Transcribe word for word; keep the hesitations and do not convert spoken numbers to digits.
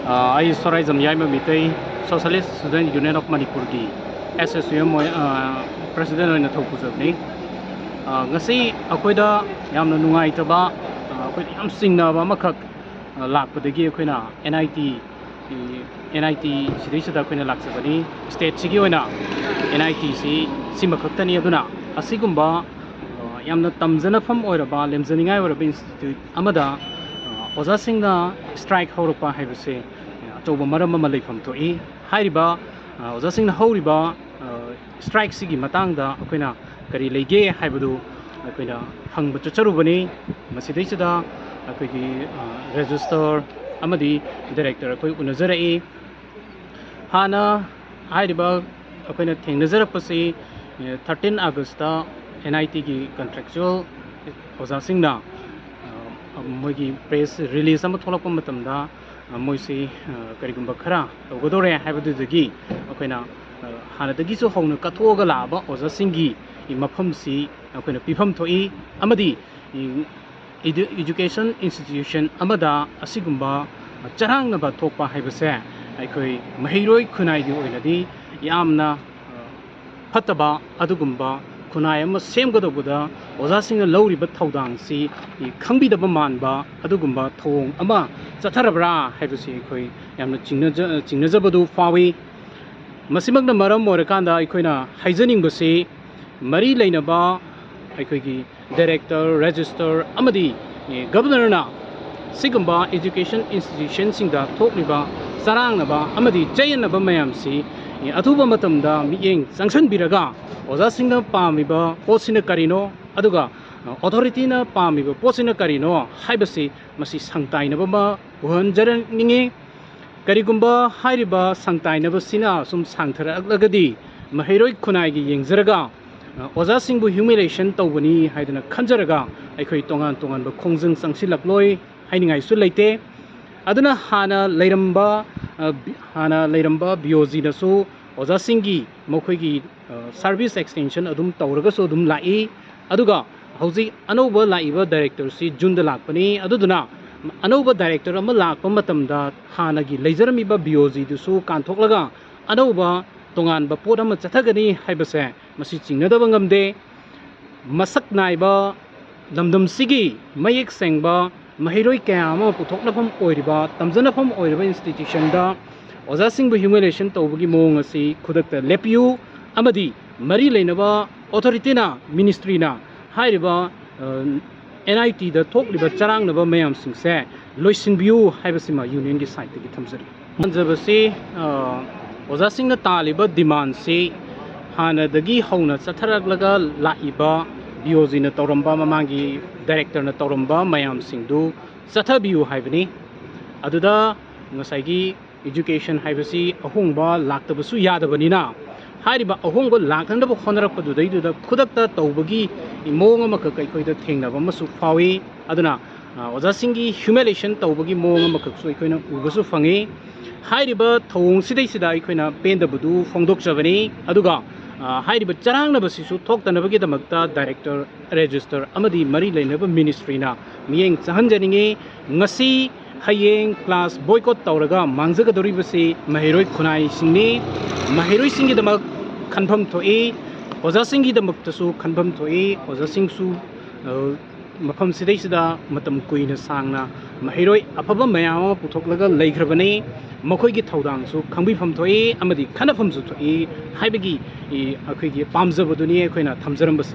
ꯑ, ꯑꯩ ꯁꯣꯔꯥꯏꯖꯝ ꯌꯥꯏꯃ Meitei, Socialist Student Union of ꯃꯅꯤꯄꯨꯔꯒꯤ S S U M ꯑꯣꯏ-, ꯑ, President ꯑꯣꯏꯅ ꯊꯧ ꯄꯨꯖꯕꯅꯤ꯫ ꯑ, ꯉꯁꯤ ꯑꯩꯈꯣꯏꯗ ꯌꯥꯝꯅ ꯅꯨꯡꯉꯥꯏꯇꯕ, ꯑ, ꯑꯩꯈꯣꯏꯗ ꯌꯥꯝ ꯆꯤꯡꯅꯕ ꯑꯃꯈꯛ, ꯑ, ꯂꯥꯛꯄꯗꯒꯤ ꯑꯩꯈꯣꯏꯅ N I T, N I T ꯁꯤꯗꯩꯁꯤꯗ ꯑꯩꯈꯣꯏꯅ ꯂꯥꯛꯆꯕꯅꯤ꯫ Stateꯁꯤꯒꯤ ꯑꯣꯏꯅ N I Tꯁꯤ ꯁꯤꯃꯈꯛꯇꯅꯤ꯫ ꯑꯗꯨꯅ ꯑꯁꯤꯒꯨꯝꯕ, ꯑ, ꯌꯥꯝꯅ ꯇꯝꯖꯅꯐꯝ ꯑꯣꯏꯔꯕ, ꯂꯦꯝꯖꯅꯤꯡꯉꯥꯏ ꯑꯣꯏꯔꯕ institute ꯑꯃꯗ, ꯑ, ꯑꯣꯖꯥꯁꯤꯡꯅ strike ꯍꯧꯔꯛꯄ ꯍꯥꯏꯕꯁꯦ ꯑꯆꯧꯕ ꯃꯔꯝ ꯑꯃ ꯂꯩꯐꯝ ꯊꯣꯛꯏ꯫ ꯍꯥꯏꯔꯤꯕ, ꯑ, ꯑꯣꯖꯥꯁꯤꯡꯅ ꯍꯧꯔꯤꯕ, ꯑ, strikeꯁꯤꯒꯤ ꯃꯇꯥꯡꯗ ꯑꯩꯈꯣꯏꯅ ꯀꯔꯤ ꯂꯩꯒꯦ ꯍꯥꯏꯕꯗꯨ ꯑꯩꯈꯣꯏꯅ ꯍꯪꯕ ꯆꯠꯆꯔꯨꯕꯅꯤ꯫ ꯃꯁꯤꯗꯩꯁꯤꯗ ꯑꯩꯈꯣꯏꯒꯤ, ꯑ, Registrar ꯑꯃꯗꯤ Director ꯑꯩꯈꯣꯏ ꯎꯅꯖꯔꯛꯏ꯫ ꯍꯥꯟꯅ ꯍꯥꯏꯔꯤꯕ ꯑꯩꯈꯣꯏꯅ ꯊꯦꯡꯅꯖꯔꯛꯄꯁꯤ, ꯑ, thirteen Augustꯇ N I Tꯒꯤ contractual ꯑꯣꯖꯥꯁꯤꯡꯅ, ꯑ, ꯃꯣꯏꯒꯤ press release ꯑꯃ ꯊꯣꯛꯂꯛꯄ ꯃꯇꯝꯗ, ꯑ, ꯃꯣꯏꯁꯤ, ꯑ, ꯀꯔꯤꯒꯨꯝꯕ ꯈꯔ ꯇꯧꯒꯗꯧꯔꯦ ꯍꯥꯏꯕꯗꯨꯗꯒꯤ ꯑꯩꯈꯣꯏꯅ, ꯑ, ꯍꯥꯟꯅꯗꯒꯤꯁꯨ ꯍꯧꯅ ꯀꯠꯊꯣꯛꯑꯒ ꯂꯥꯛꯑꯕ ꯑꯣꯖꯥꯁꯤꯡꯒꯤ ꯃꯐꯝꯁꯤ ꯑꯩꯈꯣꯏꯅ ꯄꯤꯐꯝ ꯊꯣꯛꯏ꯫ ꯑꯃꯗꯤ education institution ꯑꯃꯗ ꯑꯁꯤꯒꯨꯝꯕ ꯆꯔꯥꯡꯅꯕ ꯊꯣꯛꯄ ꯍꯥꯏꯕꯁꯦ ꯑꯩꯈꯣꯏ ꯃꯍꯩꯔꯣꯏ ꯈꯨꯟꯅꯥꯏꯒꯤ ꯑꯣꯏꯅꯗꯤ ꯌꯥꯝꯅ, ꯑ, ꯐꯠꯇꯕ, ꯑꯗꯨꯒꯨꯝꯕ ꯈꯨꯟꯅꯥꯏ ꯑꯃ ꯁꯦꯝꯒꯗꯧꯕꯗ ꯑꯣꯖꯥꯁꯤꯡꯅ ꯂꯧꯔꯤꯕ ꯊꯧꯗꯥꯡꯁꯤ ꯈꯪꯕꯤꯗꯕ ꯃꯥꯟꯕ ꯑꯗꯨꯒꯨꯝꯕ ꯊꯧꯑꯣꯡ ꯑꯃ ꯆꯠꯊꯔꯕ꯭ꯔꯥ ꯍꯥꯏꯕꯁꯤ ꯑꯩꯈꯣꯏ ꯌꯥꯝꯅ ꯆꯤꯡꯅꯖ-, ꯆꯤꯡꯅꯖꯕꯗꯨ ꯐꯥꯎꯏ꯫ ꯃꯁꯤꯃꯛꯅ ꯃꯔꯝ ꯑꯣꯏꯔꯀꯥꯟꯗ ꯑꯩꯈꯣꯏꯅ ꯍꯥꯏꯖꯅꯤꯡꯕꯁꯤ, ꯃꯔꯤ ꯂꯩꯅꯕ ꯑꯩꯈꯣꯏꯒꯤ Director, Registrar ꯑꯃꯗꯤ, ꯑꯦ, Governorꯅ ꯁꯤꯒꯨꯝꯕ education institutionꯁꯤꯡꯗ ꯊꯣꯛꯂꯤꯕ ꯆꯔꯥꯡꯅꯕ ꯑꯃꯗꯤ ꯆꯌꯦꯠꯅꯕ ꯃꯌꯥꯝꯁꯤ, ꯑꯦ, ꯑꯊꯨꯕ ꯃꯇꯝꯗ ꯃꯤꯠꯌꯦꯡ ꯆꯪꯁꯤꯟꯕꯤꯔꯒ ꯑꯣꯖꯥꯁꯤꯡꯅ ꯄꯥꯝꯃꯤꯕ ꯄꯣꯠꯁꯤꯅ ꯀꯔꯤꯅꯣ, ꯑꯗꯨꯒ, ꯑ, authorityꯅ ꯄꯥꯝꯃꯤꯕ ꯄꯣꯠꯁꯤꯅ ꯀꯔꯤꯅꯣ ꯍꯥꯏꯕꯁꯤ ꯃꯁꯤ ꯁꯪꯇꯥꯏꯅꯕ ꯑꯃ ꯎꯍꯟꯖꯔꯛꯅꯤꯡꯉꯤ꯫ ꯀꯔꯤꯒꯨꯝꯕ ꯍꯥꯏꯔꯤꯕ ꯁꯪꯇꯥꯏꯅꯕꯁꯤꯅ ꯁꯨꯝ ꯁꯥꯡꯊꯔꯛꯂꯒꯗꯤ ꯃꯍꯩꯔꯣꯏ ꯈꯨꯟꯅꯥꯏꯒꯤ ꯌꯦꯡꯖꯔꯒ, ꯑ, ꯑꯣꯖꯥꯁꯤꯡꯕꯨ humiliation ꯇꯧꯕꯅꯤ ꯍꯥꯏꯗꯅ ꯈꯟꯖꯔꯒ ꯑꯩꯈꯣꯏ ꯇꯣꯉꯥꯟ ꯇꯣꯉꯥꯟꯕ ꯈꯣꯡꯖꯪ ꯆꯪꯁꯤꯜꯂꯛꯂꯣꯏ ꯍꯥꯏꯅꯤꯡꯉꯥꯏꯁꯨ ꯂꯩꯇꯦ꯫ ꯑꯗꯨꯅ ꯍꯥꯟꯅ ꯂꯩꯔꯝꯕ, ꯑ, ꯕꯤ-, ꯍꯥꯟꯅ ꯂꯩꯔꯝꯕ B O Gꯅꯁꯨ ꯑꯣꯖꯥꯁꯤꯡꯒꯤ ꯃꯈꯣꯏꯒꯤ, ꯑ, service extension ꯑꯗꯨꯝ ꯇꯧꯔꯒꯁꯨ ꯑꯗꯨꯝ ꯂꯥꯛꯏ꯫ ꯑꯗꯨꯒ ꯍꯧꯖꯤꯛ ꯑꯅꯧꯕ ꯂꯥꯛꯏꯕ directorꯁꯤ Juneꯗ ꯂꯥꯛꯄꯅꯤ꯫ ꯑꯗꯨꯗꯨꯅ ꯑꯅꯧꯕ ꯗꯥꯏꯔꯦꯛꯇꯔ ꯑꯃ ꯂꯥꯛꯄ ꯃꯇꯝꯗ ꯍꯥꯟꯅꯒꯤ ꯂꯩꯖꯔꯝꯃꯤꯕ ꯕꯤ ꯑꯣ ꯖꯤꯗꯨꯁꯨ ꯀꯥꯟꯊꯣꯛꯂꯒ ꯑꯅꯧꯕ ꯇꯣꯉꯥꯟꯕ ꯄꯣꯠ ꯑꯃ ꯆꯠꯊꯒꯅꯤ ꯍꯥꯏꯕꯁꯦ ꯃꯁꯤ ꯆꯤꯡꯅꯗꯕ ꯉꯝꯗꯦ꯫ ꯃꯁꯛ ꯅꯥꯏꯕ ꯂꯝꯗꯝꯁꯤꯒꯤ ꯃꯌꯦꯛ ꯁꯦꯡꯕ ꯃꯍꯩꯔꯣꯏ ꯀꯌꯥ ꯑꯃ ꯄꯨꯊꯣꯛꯅꯐꯝ ꯑꯣꯏꯔꯤꯕ, ꯇꯝꯖꯅꯐꯝ ꯑꯣꯏꯔꯤꯕ ꯏꯟꯁꯇꯤꯇ꯭ꯌꯨꯁꯟꯗ ꯑꯣꯖꯥꯁꯤꯡꯕꯨ ꯍ꯭ꯌꯨꯃꯤꯂꯤꯌꯦꯁꯟ ꯇꯧꯕꯒꯤ ꯃꯑꯣꯡ ꯑꯁꯤ ꯈꯨꯗꯛꯇ ꯂꯦꯞꯄꯤꯌꯨ, ꯑꯃꯗꯤ ꯃꯔꯤ ꯂꯩꯅꯕ ꯑꯣꯊꯣꯔꯤꯇꯤꯅ, ꯃꯤꯅꯤꯁꯇ꯭ꯔꯤꯅ ꯍꯥꯏꯔꯤꯕ ꯑꯦꯟ ꯑꯥꯏ ꯇꯤꯗ ꯊꯣꯛꯂꯤꯕ ꯆꯔꯥꯡꯅꯕ ꯃꯌꯥꯝꯁꯤꯡꯁꯦ ꯂꯣꯏꯁꯤꯟꯕꯤꯌꯨ ꯍꯥꯏꯕꯁꯤꯃ ꯌꯨꯅꯤꯌꯟꯒꯤ ꯁꯥꯏꯠꯇꯒꯤ ꯊꯝꯖꯔꯤ꯫ ꯄꯥꯝꯖꯕꯁꯤ, ꯑ, ꯑꯣꯖꯥꯁꯤꯡꯅ ꯇꯥꯜꯂꯤꯕ ꯗꯤꯃꯥꯟꯁꯤ ꯍꯥꯟꯅꯗꯒꯤ ꯍꯧꯅ ꯆꯠꯊꯔꯛꯂꯒ ꯂꯥꯛꯏꯕ ꯕꯤ ꯑꯣ ꯖꯤꯅ ꯇꯧꯔꯝꯕ, ꯃꯃꯥꯡꯒꯤ ꯗꯥꯏꯔꯦꯛꯇꯔꯅ ꯇꯧꯔꯝꯕ ꯃꯌꯥꯝꯁꯤꯡꯗꯨ ꯆꯠꯊꯕꯤꯌꯨ ꯍꯥꯏꯕꯅꯤ꯫ ꯑꯗꯨꯗ ꯉꯁꯥꯏꯒꯤ ꯏꯖꯨꯀꯦꯁꯟ ꯍꯥꯏꯕꯁꯤ ꯑꯍꯣꯡꯕ ꯂꯥꯛꯇꯕꯁꯨ ꯌꯥꯗꯕꯅꯤꯅ, ꯍꯥꯏꯔꯤꯕ ꯑꯍꯣꯡꯕ ꯂꯥꯛꯅꯅꯕ ꯍꯣꯠꯅꯔꯛꯄꯗꯨꯗꯩꯗꯨꯗ ꯈꯨꯗꯛꯇ ꯇꯧꯕꯒꯤ ꯃꯑꯣꯡ ꯑꯃꯈꯛ ꯑꯩꯈꯣꯏꯗ ꯊꯦꯡꯅꯕ ꯑꯃꯁꯨ ꯐꯥꯎꯏ꯫ ꯑꯗꯨꯅ, ꯑ, ꯑꯣꯖꯥꯁꯤꯡꯒꯤ ꯍ꯭ꯌꯨꯃꯤꯂꯤꯌꯦꯁꯟ ꯇꯧꯕꯒꯤ ꯃꯑꯣꯡ ꯑꯃꯈꯛꯁꯨ ꯑꯩꯈꯣꯏꯅ ꯎꯕꯁꯨ ꯐꯪꯉꯤ꯫ ꯍꯥꯏꯔꯤꯕ ꯊꯧꯑꯣꯡꯁꯤꯗꯩꯁꯤꯗ ꯑꯩꯈꯣꯏꯅ ꯄꯦꯟꯗꯕꯗꯨ ꯐꯣꯡꯗꯣꯛꯆꯕꯅꯤ꯫ ꯑꯗꯨꯒ, ꯑ, ꯍꯥꯏꯔꯤꯕ ꯆꯔꯥꯡꯅꯕꯁꯤꯁꯨ ꯊꯣꯛꯇꯅꯕꯒꯤꯗꯃꯛꯇ ꯗꯥꯏꯔꯦꯛꯇꯔ, ꯔꯦꯖꯤꯁꯇꯔ ꯑꯃꯗꯤ ꯃꯔꯤ ꯂꯩꯅꯕ ꯃꯤꯅꯤꯁꯇ꯭ꯔꯤꯅ ꯃꯤꯠꯌꯦꯡ ꯆꯪꯍꯟꯖꯅꯤꯡꯉꯤ꯫ ꯉꯁꯤ ꯍꯌꯦꯡ ꯀ꯭ꯂꯥꯁ ꯕꯣꯏꯀꯣꯠ ꯇꯧꯔꯒ ꯃꯥꯡꯖꯒꯗꯧꯔꯤꯕꯁꯤ ꯃꯍꯩꯔꯣꯏ ꯈꯨꯟꯅꯥꯏꯁꯤꯡꯅꯤ꯫ ꯃꯍꯩꯔꯣꯏꯁꯤꯡꯒꯤꯗꯃꯛ ꯈꯟꯐꯝ ꯊꯣꯛꯏ, ꯑꯣꯖꯥꯁꯤꯡꯒꯤꯗꯃꯛꯇꯁꯨ ꯈꯟꯐꯝ ꯊꯣꯛꯏ꯫ ꯑꯣꯖꯥꯁꯤꯡꯁꯨ, ꯑ, ꯃꯐꯝꯁꯤꯗꯩꯁꯤꯗ ꯃꯇꯝ ꯀꯨꯏꯅ ꯁꯥꯡꯅ ꯃꯍꯩꯔꯣꯏ ꯑꯐꯕ ꯃꯌꯥꯝ ꯑꯃ ꯄꯨꯊꯣꯛꯂꯒ ꯂꯩꯈ꯭ꯔꯕꯅꯤ꯫ ꯃꯈꯣꯏꯒꯤ ꯊꯧꯗꯥꯡꯁꯨ ꯈꯪꯕꯤꯐꯝ ꯊꯣꯛꯏ ꯑꯃꯗꯤ ꯈꯟꯅꯐꯝꯁꯨ ꯊꯣꯛꯏ ꯍꯥꯏꯕꯒꯤ, ꯏ, ꯑꯩꯈꯣꯏꯒꯤ ꯄꯥꯝꯖꯕꯗꯨꯅꯤ ꯑꯩꯈꯣꯏꯅ ꯊꯝꯖꯔꯝꯕꯁꯦ꯫